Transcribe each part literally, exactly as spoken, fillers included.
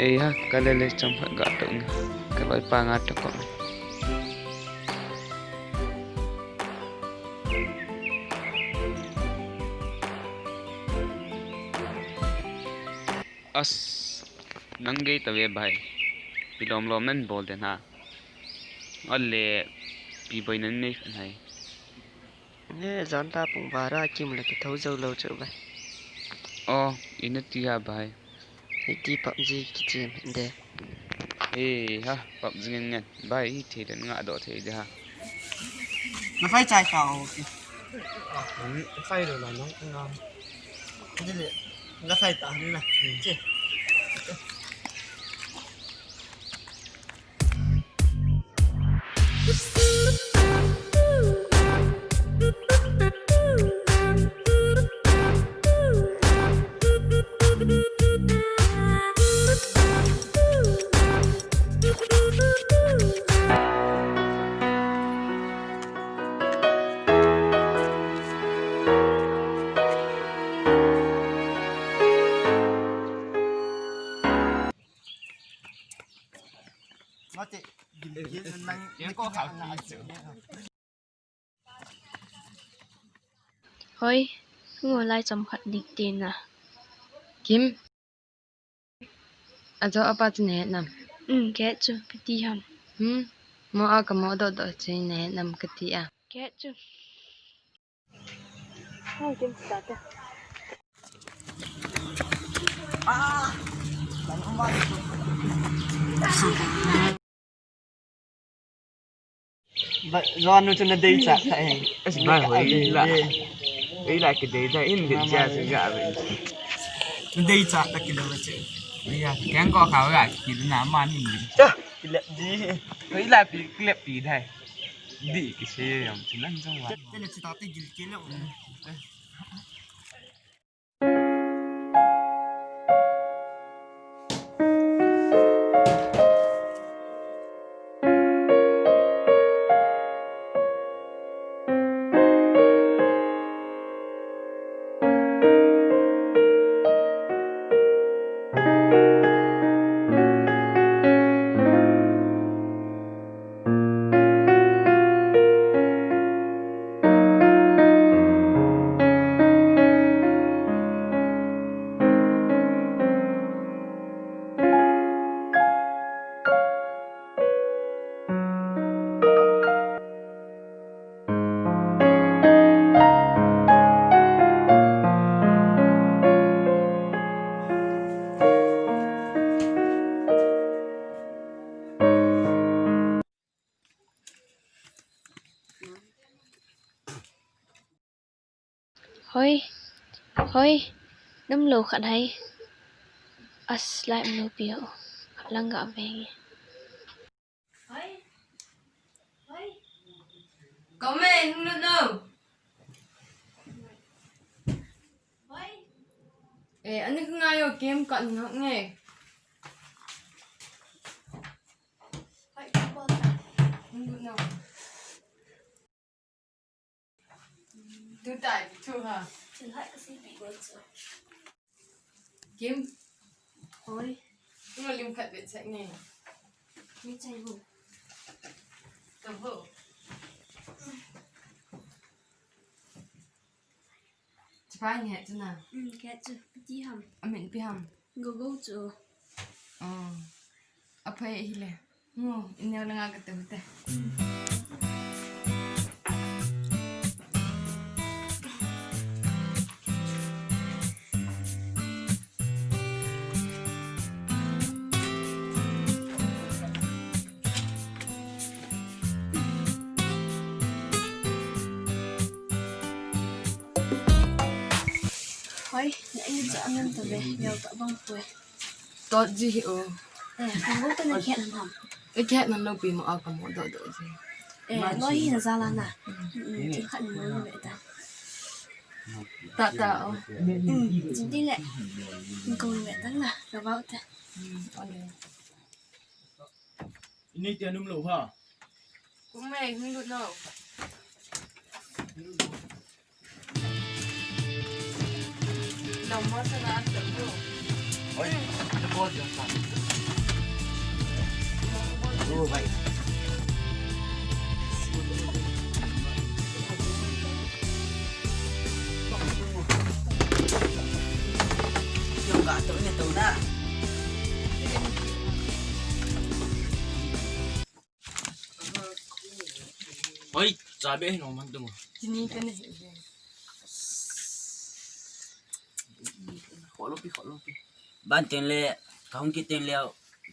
Ei ha, ka le le chomkhat ga tou nge. Ka loi pa nga tou ko. As, nang gei ta ve bai. Pi lom lom nan bol den ha. Ale, pi boi nan nei khan hai. Ne, jan ta pung bara kim le ki thou jou lou chu bai. Oh, ina ti ha bai. Hiti PUBG kichim de. Ei ha, PUBG ngen ngen. Bai, hi thei den nga do thei de ha. Na fai chai ka o ki. Ah, na fai do la nong nga. Ni le, na fai ta ni na. Che. Hoi, ngo lai chomkhat ding tina. Kim. Ajo apa chu ne nam. Um, ke chu piti ham. Hmm. Mo a ka mo do do chu ne nam ka ti a. Ke chu. Ba, zanu chu na dei cha kha he. Es ba hoi la. Ei la ki dei da in de ja se ga ve. Na dei cha ta ki lo che. Ei ya, keng ko kha ga ki na ma ni. Cha, ki le di. Hoi la pi, ki le pi dai. Di ki se yam chu nan jong wa. Te le chi ta te gil ke le. Hoi, hoi, nam lo khat hai. As lai am lo pi ho, khat lang ga veng. Hoi, hoi. Kau me, nung lut no. Hoi. Eh, ani ka ngai o, game ka ngai nge. Hoi, ka bol. Nung lut no. Tu tai, tu ha. Chin hai ka si pi ko chu. Kim. Hoi. Tu lim khat vet sek ne. Mi chai bu. Tu bu. Chipai ne tu na. Um, ke chu. Piti ham. Amin pi ham. Gogo chu. Oh. Aphai hi le. Ngo, ineo langa ka te hute. Oi, na in cha anam ta ve, yau ta bang poi. Tot ji hi o. Eh, kong go ta na kiat nam ham. E kiat nam lo pi mo a ka mo do do ji. Eh, lo hi na za la na. Mm, ti khat mo lo ve ta. Ta ta o. Mm, ti le. Kong ve ta na, ka ba ta. Mm, okay. Ini ti anum lo ha. Kum mei, hung lut no. Lam mo sa na at ko. Oi, ano po yung sa? Oh, bye. Yung gato niya to na. Oi, sabi eh, no man tumo. Tini ka na hi. Kholo pi, kholo pi. Ban ten le, ka hung ki ten le,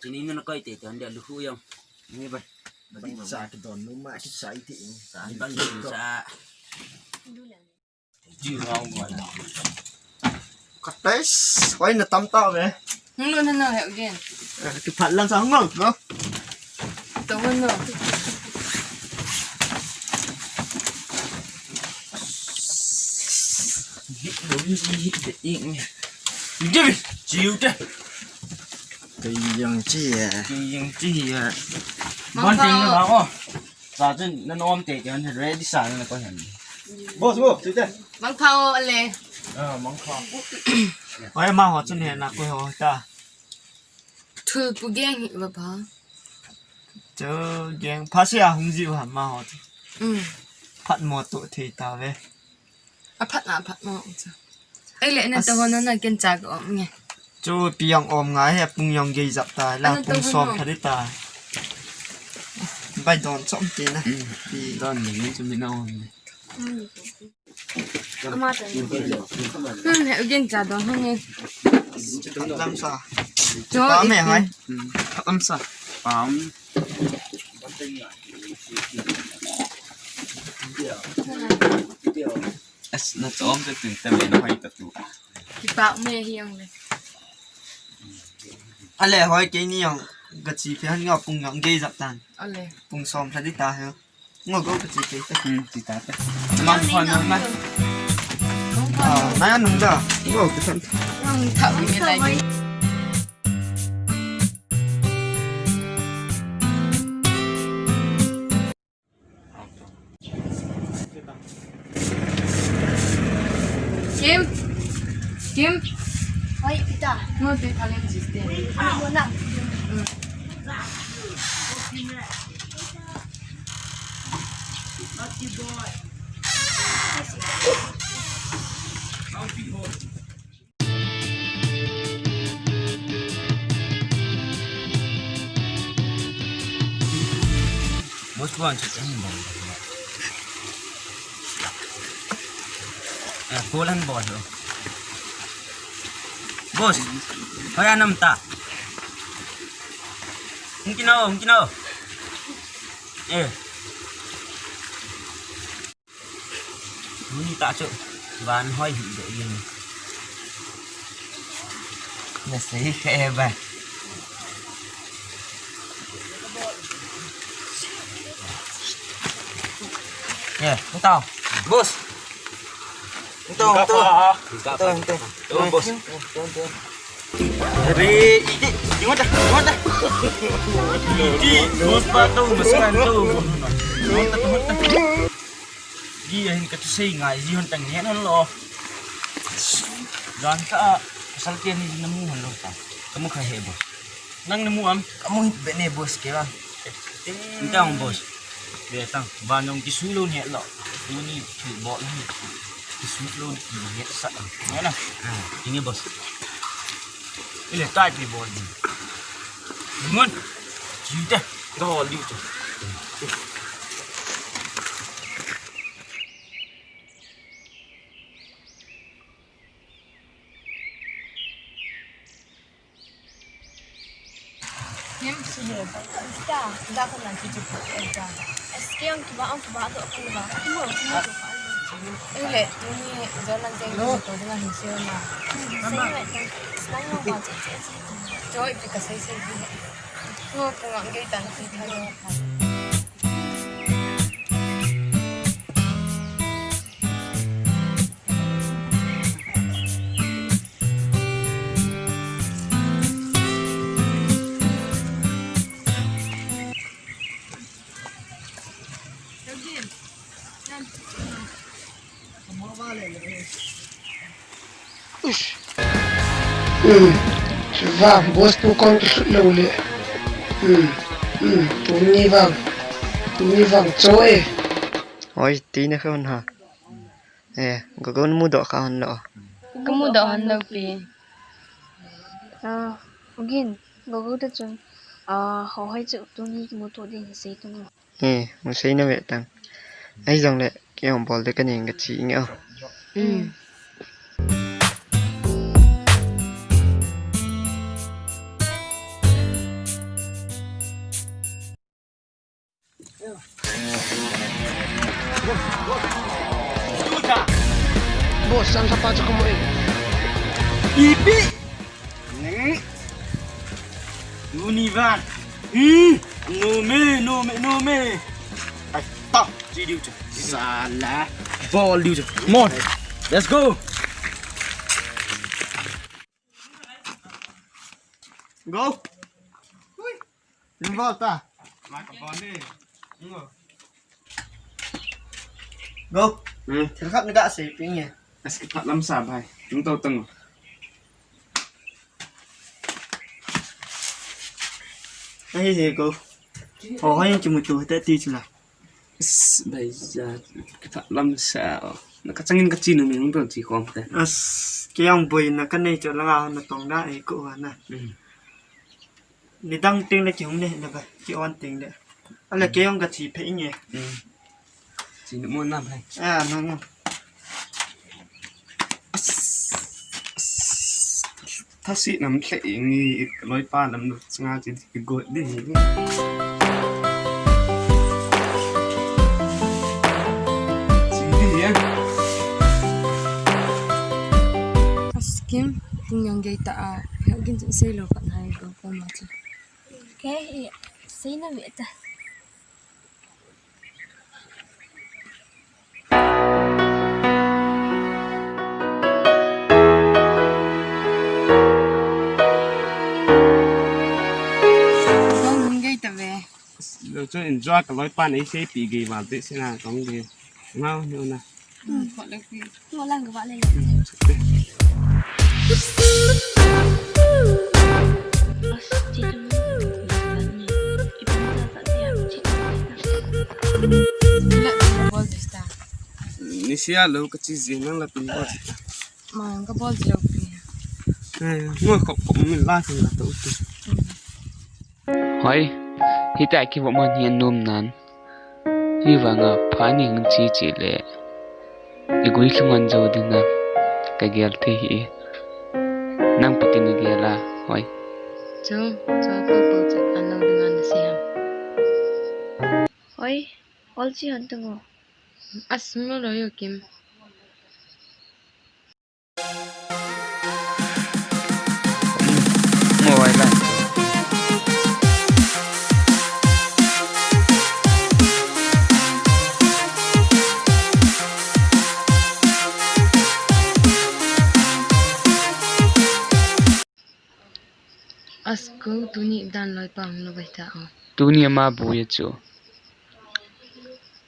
tini na koi te ten le lu hu yong. Ni ba. Ba sa ki don nu ma ki sa iti. Sa ban sa. Katais, hoi na tam ta ve. Hung lo na na he again. Eh, kiphat lang sa hung lo, no? Tawon no. Hit lo, hit, hit, hit, hit. Give it, chiu te. Kei yang chi ya. Kei yang chi ya. Mangkha. Ban ting na ba ko. Sa chun, na nom te, te, ready sa, na ko hen. Boss, boss, tu te. Mangkha o, ale. Ah, mangkha. Oi, ma ho chun he na ko ho ta. Thul pu geng hi va pa. Chu geng pha sia hung ji va ma ho chu. Mm. Phat mo tu thei ta ve. A phat na phat mo chu. Ai le na ta ho na na ken cha ka om nge. Chu pi yang om ngai he pung yang gei jap ta la pung som pha di ta. Bai don chom ti na. Pi don ni chu mi na om. Hmm, he ugin cha don hang e. Lam sa. Cho pa me hai. Lam sa. Pam. As na chom te tin te me na hai ta tu. Kipa me hi ang le. Ale hoi ke ni yang gachi phe han nga pung yang gei jap tan. Ale. Pung som pha di ta he. Ngo go ka chi ke ta. Hmm, chi ta ta. Mang phone number. Ah, nai anung da. Ngo ka san. Mang tha mi lai. Kim. Kim. Oi, ita. Ngo te thalen chi te. Ano mo na. Hmm. Boss, bol chu teng bol. Eh, call an bol lo. Boss, hoi anam ta. Hung kino, hung kino. Eh. Tuni ta chu van hoi hi de yin. Na sei khe ba. Ye, tao. Boss. Tao, tao. Tao, tao. Tao, boss. Tao, tao. Are, iti, ingat dah, ingat dah. Iti, boss pa tu, boss kan tu. Ingat dah, ingat dah. Ji ahin ka thusei ngai, ji hon tang ngen hon lo. Jan ka, pasal tian ni na mu hon lo ta. Ka mu kha he boss. Nang na mu am? Ka mu hih beh ne boss ke ba. Nta hong boss. Ve tang, ba nong kisu lo ne lo. Tuni thil bol hi. Kisu lo ni he sa. Ne na. Ah, ini boss. Ile tai pi bol ni. Ngon. Ji te. Ga hol diu chu. Kim. Sige. Ika, ika ko lang kiti ko ika. Eske ang kiba, ang kiba do ko ba. Kimo, kimo ko ka. Ei le, tuni John Lang Jeng Hello. Ko dinga hin sei na. Sei na, sei na ma che che che. Joy pe ka sei sei ji. Ko ko ngang gei tan pi tha lo. Ush. Hmm. Vang, boss pu kon tu sut lo le. Hmm. Hmm. Tuni vang. Tuni vang cho e. Oi, ti na khon ha. Eh, Gogo na mudoh kha hon lo. Ka mudoh hon lo pi. Ah, Ugin, Gogo ta chun. Ah, ho hai chu tuni kimuto ding sei tu. Eh, mu sei na ve tang. Ahi jong le, kei hung bol de ka ning ka chi nge o. Mm. Boss, sam sapa chu kamu e. Ipi. Neng. Univan. Hmm. No me, no me, no me. Ai, ta. Chi diu chu. Sala. Bol diu chu. Come on. Let's go. Go. Ui. Lim bol ta. Ma ka bol ni. Ngo. Go. Hmm. Thil khat ni ka sei ping e. As ki phat lam sa bai. Nung tau tang. Ahi he go. Ho ho yang kimutu te ti chula. Bai ja, ka lam sa. Na ka changin ka chinu mi hung ton chi khom te. As, kei ang boi na ka nei cho langa na tong na e ko wa na. Mm. Ni dang ting le ki hung ne na ba, ki on ting le. Ala kei ang ka chi phe inge. Mm. Chi nu mo nam hai. Ah, no, no. As, as. Thasi nam hle ingi loipa nam nu changa chi ki go di. Chi di ya. Askim, tung yang gei ta a, ya gin sei lo kan hai ko ko ma chi. Ke, sei na ve ta. Kong hung gei ta ve. Lo chu enjoy ka loipan ei sei pi gei val te sina kong gei. Ngau ni una. Hmm, kho le pi. Ngo lang ka ba le. Nisia lo ka chi ji nang la pin bol. Ma ka bol lo pi. Eh, mo ko ko min la kan la to tu. Hoi, hita ki bo man hi num nan. Hi vanga pha ni hung chi chi le. I gui lhungan jo ding na ka gel thei hi. Nang putin i gel a, hoi. Chu, chu pa pa chu an lo ding an siam. Hoi, ol chi han tung o. As mo lo yo kim. Mo vai la. Asko tuni dan loi pang lo bai ta o. Tuni ama bu ya chu.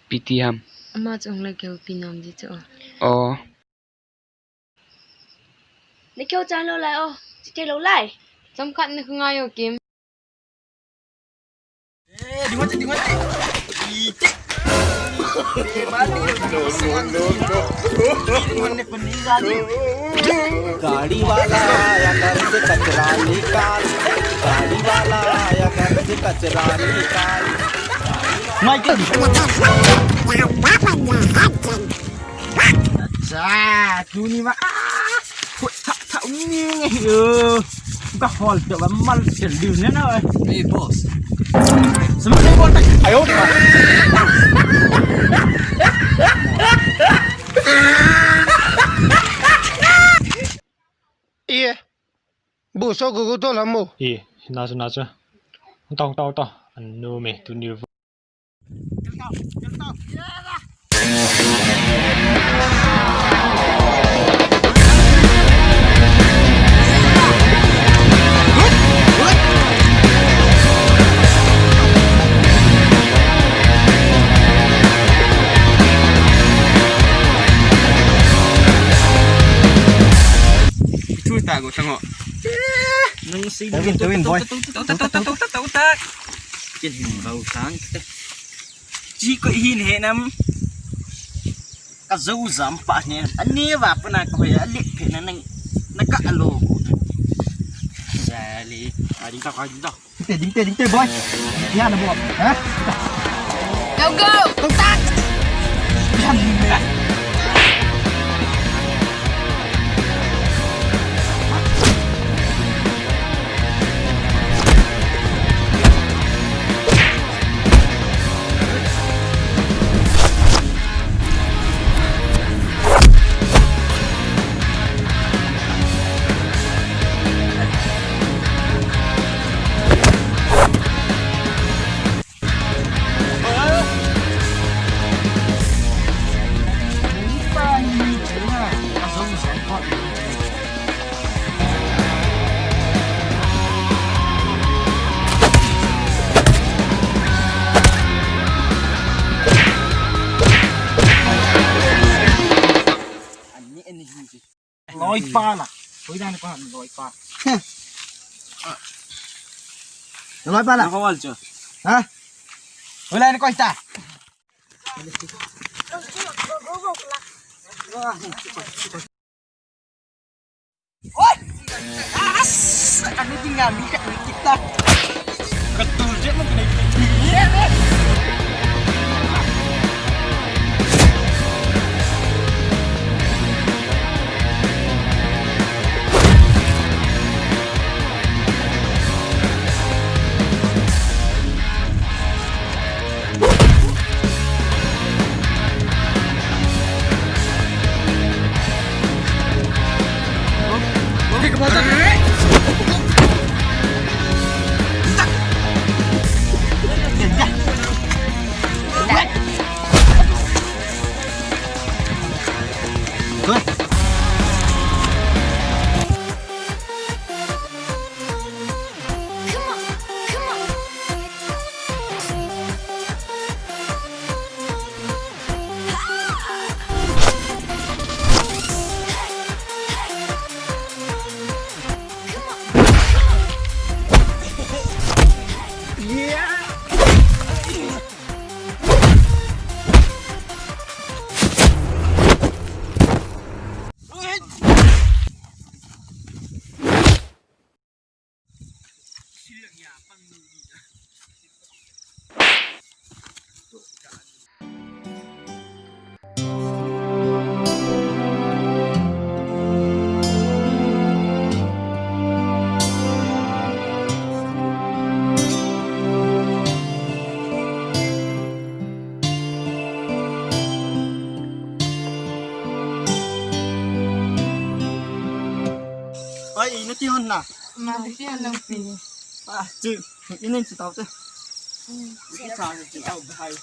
Piti ham. Ama chung le keu pinam di chu. O. Ni keu chan lo lai o. Chi te lo lai. Chomkhat ni khunga yo kim. गाड़ी वाला आया घर से कचरा निकाल, गाड़ी वाला आया घर से कचरा निकाल। Michael. Cha, tuni ma. Ah, khut tha tha ung ni nge hi o. Ka hol to ba mal sel diu ne na. Hey, boss. Sama ni bol ta. Ayo. Uso gugu to lamo. I, na chu, na chu. Tong, tong, tong. Anu me, tu ni. Thu ta go tang ho. Nang si Tawin, tawin, boy. Tawin, tawin, tawin. Kin hin bau sang. Chi ko hin he nam. Ka zo zam pa ne. Ani va pa na ko ya li phe na nang. Na ka alo. Sali. Adi ta ka adi ta. Ding te, ding te, ding te, boy. Ya na, boy. Ha? Go, go! Tung tak! Loipa la. Hoilai na ko ham loipa. Loipa la. Na ko wal chu. Ha? Hoilai na ko ta. Oi! As! Ano din nga, Mika, Nikita? Katulad mo, kinaitin. Ai, ina ti hon na. Ma ti hon na pi. Ah, chu, ina chu tau te. Ina chu tau bai.